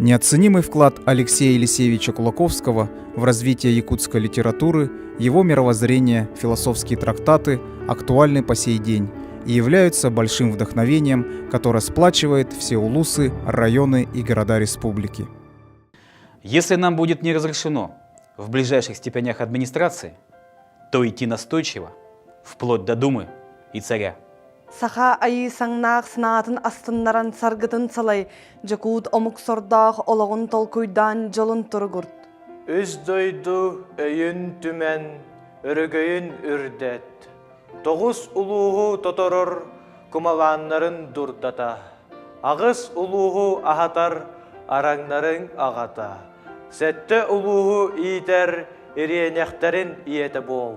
Неоценимый вклад Алексея Елисеевича Кулаковского в развитие якутской литературы, его мировоззрение, философские трактаты актуальны по сей день и являются большим вдохновением, которое сплачивает все улусы, районы и города республики. Если нам будет не разрешено в ближайших степенях администрации, то идти настойчиво, вплоть до Думы и царя. Саха айыы саҥнаах санаатын астыннаран саргытын салай, дьокуут омук сордоох олоҕун толкуйдаан дьолун туругурт. Үс дойду өйүн түмэн, өрөгөйүн үрдэт. Тоҕус улууһу тоторор кумалааннарын дурдата. Аҕыс улууһу аһатар араҥнарын аҕата. Сэттэ улууһу иитэр ириэнэхтэрин ийэтэ буол.